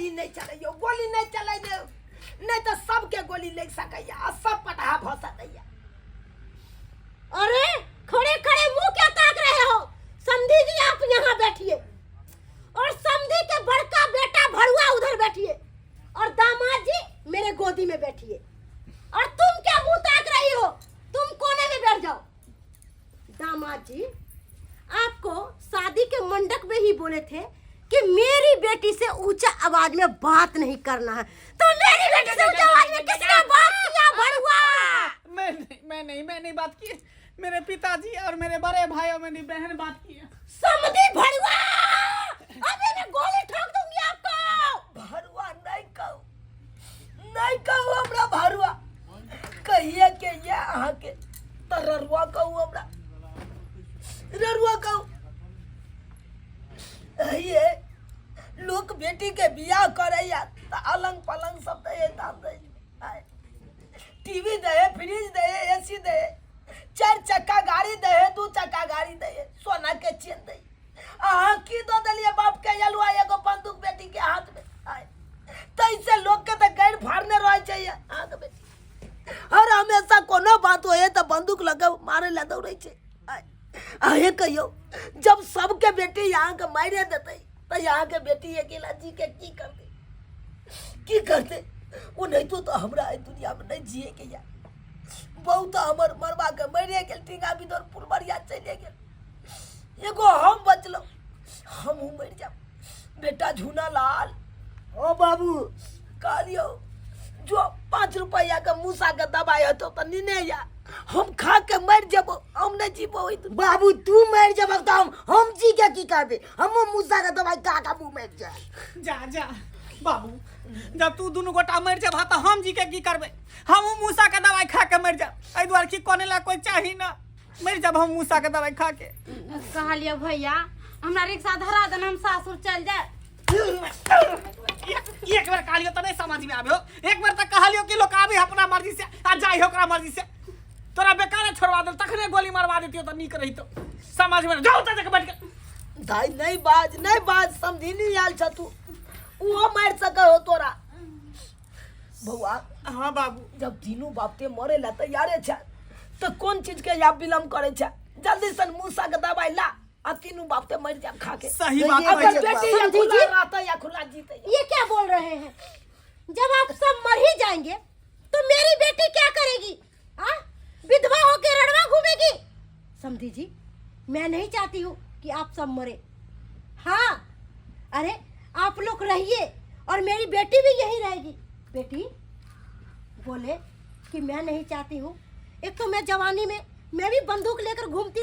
गोली नहि चलैयौ, गोली नहि चलै, नहि तऽ सबके गोली लागि सकैया आ सब पटहा भऽ सकैया। अरे खड़े खड़े मुंह क्या ताक रहे हो? समधी जी आप यहाँ बैठिए और समधी के बड़का बेटा भरुआ उधर बैठिए और दामाद जी मेरे गोदी में बैठिए। और तुम क्या मुंह ताक रही हो? तुम कोने में बैठ जाओ। दामाद जी आपको शादी के मंडप में ही बोले थे कि मेरी बेटी से ऊंचा आवाज में बात नहीं करना है, तो मेरी बेटी से ऊंचा आवाज में किसने बात किया भरुआ? मैं नहीं, मैं नहीं, मैं नहीं बात की। मेरे पिताजी और मेरे बड़े भाई और मेरी बहन बात की। समधी भरुआ, अभी मैं गोली ठोक दूंगी आपको। भरुआ नहीं कहू, नहीं कहू हमरा भरुआ, कहिए के ये अहाँके तऽ ररुआ कहू, हमरा ररुआ कहू। ये लोक बेटी के बियाह करैया तऽ अलंग पलंग सब दै दाम दै, टीवी दे, फ्रिज दे, एसी दे, चारि चक्का गाड़ी दे, दू चक्का गाड़ी दे, सोना के चेन दे। अहाँ की दऽ देलियै बाप के अलुआ? एगो बंदूक बेटी के हाथ में। तैसे लोक के तऽ गैर फाड़ने रहै छै। अहाँके बेटी हर हमेशा कोनो बात होए तऽ बंदूक लऽ कऽ मारै लए दौड़ै छै। अहें कहियौ, जब सबके बेटी अहाँके मारिए देतै तऽ अहाँके बेटी अकेला जी के की करतै, की करतै? ओनाहितो तऽ हमरा एहि दुनियामे नहि जियैके यऽ। बहुत हमर मरबाके मरिए गेल, टींगा बिदर फुलबरिया चलिए गेल, एगो हम बचलहुँ, हमहूँ मरि जायब। बेटा झूना लाल। ओ बाबू। कहलियौ जो 5 रुपैआके मूसाके दबाइ हेतौ तऽ नेने या, हम खा के मरि जेबो, हम नहि जीबो ओहि दुनिया। बाबू तू मरि जेबक तऽ हम जी के की करबै? हमहूँ मूसा के दबाइ खा के हमहूँ मरि जायब। जा जा बाबू, जब तू दुनू गोटा मरि जेबह तऽ हम जी के की करबै? हमहूँ मूसा के दवाइ खा के मरि जायब। एहि दुआरे की कोने ला कोई चाही ना, मरि जाब हम मूसा के दवाइ खा के। कहलियै भैया हमरा रिक्शा धरा देना, हम सासुर चल जाए। एक बेर कहलियो तऽ नहीं समझ में आबे हो। एक बेर तऽ कहलियो कि लोग आबे अपना मर्जी से आ जाए ओकरा मर्जी से। तोरा बेकार छोड़वा देल, तखने गोली मारवा देतियो तऽ नीक रहितो। समझ में जाओ तऽ बैठ के। दाइ नहीं बाज, नहीं बाज, समझी आयल छ तू, ओहो मारि सकै हो तोरा। बौआ। हाँ बाबू। जब तीनू बाप ते मरे ला तैयारे छ तऽ कोन चीज के या विलम्ब करे छ? जल्दी सन मूसा के दवाई ला आ तीनू बाप ते मर जाब खा के। सही बात अगर कहै छै। बेटी या समझी खुला जी? रहतै या खुला जीतै। ये क्या बोल रहे हैं? जब आप सब मर ही जाएंगे तो मेरी बेटी क्या करेगी? आ? विधवा होके रड़वा घूमेगी? समझी जी मैं नहीं चाहती हूँ कि आप सब मरे। हाँ अरे आप लोग रहिए और मेरी बेटी भी यही रहेगी। बेटी बोले कि मैं नहीं चाहती हूँ, एक तो मैं जवानी में मैं भी बंदूक लेकर घूमती।